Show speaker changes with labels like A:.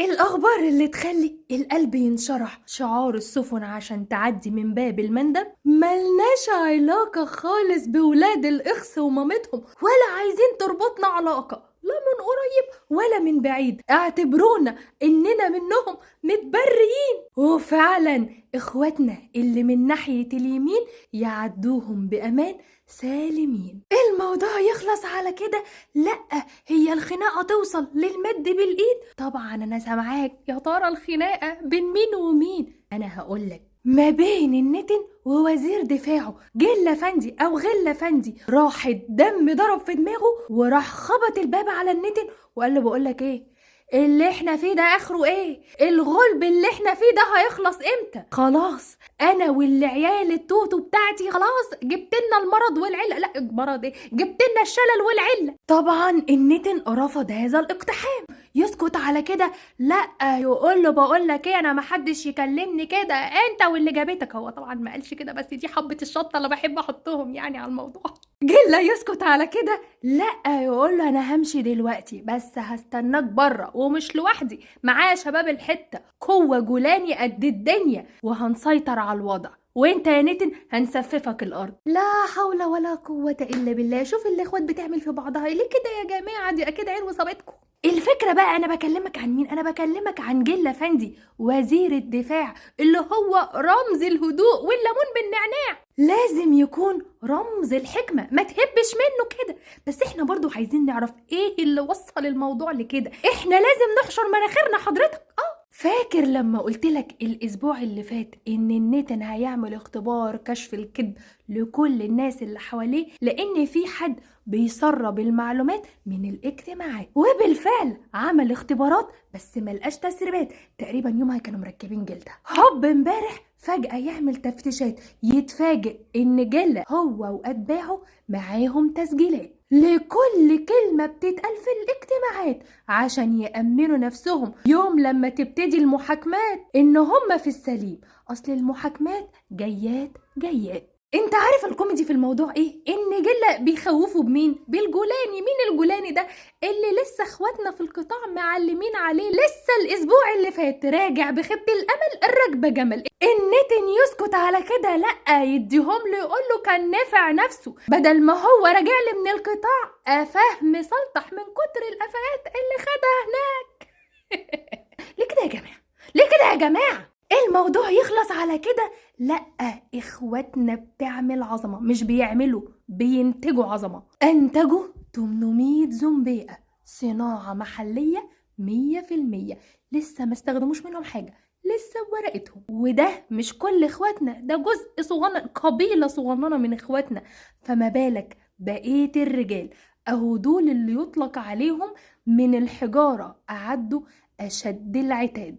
A: الأخبار اللي تخلي القلب ينشرح، شعار السفن عشان تعدي من باب المندب. ملناش علاقة خالص بولاد الإخس ومامتهم، ولا عايزين تربطنا علاقة لا من قريب ولا من بعيد، اعتبرونا إننا منهم متبريين. وفعلا إخواتنا اللي من ناحية اليمين يعدوهم بأمان سالمين. الموضوع يخلص على كده؟ لأ، هي الخناقة توصل للمد بالإيد. طبعا أنا سامعاك، يا ترى الخناقة بين مين ومين؟ أنا هقولك، ما بين النتن ووزير دفاعه جل فندي أو غل فندي. راح الدم ضرب في دماغه وراح خبط الباب على النتن وقال له بقولك ايه اللي احنا فيه ده، اخره ايه الغلب اللي احنا فيه ده، هيخلص امتى؟ خلاص انا والعيال التوتو بتاعتي خلاص جبت لنا المرض والعلة، لا المرض ايه، جبت لنا الشلل والعلة. طبعا النتن رفض هذا الاقتحام. يسكت على كده؟ لا، يقول له بقول لك ايه، انا ما حدش يكلمني كده، انت واللي جابتك. هو طبعا ما قالش كده، بس دي حبه الشطه اللي بحب احطهم يعني على الموضوع. جلا يسكت على كده؟ لا، يقول له انا همشي دلوقتي بس هستناك بره، ومش لوحدي، معايا شباب الحتة، قوة جولاني قد الدنيا، وهنسيطر على الوضع، وانت يا نتن هنسففك الارض. لا حول ولا قوة الا بالله. شوف الاخوات بتعمل في بعضها ليه كده يا جماعة، دي اكيد عين وصابتكم. الفكرة بقى أنا بكلمك عن مين؟ أنا بكلمك عن جلة فندي وزير الدفاع اللي هو رمز الهدوء والليمون بالنعناع، لازم يكون رمز الحكمة، ما تهبش منه كده. بس احنا برضو عايزين نعرف ايه اللي وصل الموضوع لكده، احنا لازم نحشر مناخيرنا حضرتك. فاكر لما قلتلك الأسبوع اللي فات إن النتن هيعمل اختبار كشف الكذب لكل الناس اللي حواليه، لأن في حد بيسرب المعلومات من الاجتماعات، وبالفعل عمل اختبارات بس ملقاش تسريبات. تقريبا يومها كانوا مركبين جلده. هوب امبارح فجأة يعمل تفتيشات، يتفاجئ إن جلة هو وأتباعه معاهم تسجيلات لكل كلمة بتتقال في الاجتماعات، عشان يأمنوا نفسهم يوم لما تبتدي المحاكمات إن هم في السليم. أصل المحاكمات جيات جيات. انت عارف الكوميدي في الموضوع ايه؟ ان جلة بيخوفوا بمين؟ بالجولاني. مين الجولاني ده؟ اللي لسه اخواتنا في القطاع معلمين عليه لسه الاسبوع اللي فات، راجع بخيبة الامل الركبة جمل. النتن يسكت على كده؟ لا، يديهم له يقول له كان نافع نفسه، بدل ما هو راجع لي من القطاع افهم سلطح من كتر الافات اللي خدها هناك. ليه كده يا جماعة؟ ليه كده يا جماعة؟ الموضوع يخلص على كده؟ لا، اخواتنا بتعمل عظمة، مش بيعملوا، بينتجوا عظمة. انتجوا 800 زومبيئة صناعة محلية 100%، لسه ما استخدموش منهم حاجة، لسه بورقتهم. وده مش كل اخواتنا، ده جزء صغنن، قبيلة صغننة من اخواتنا، فما بالك بقية الرجال. اهو دول اللي يطلق عليهم من الحجارة أعدوا أشد العتاد.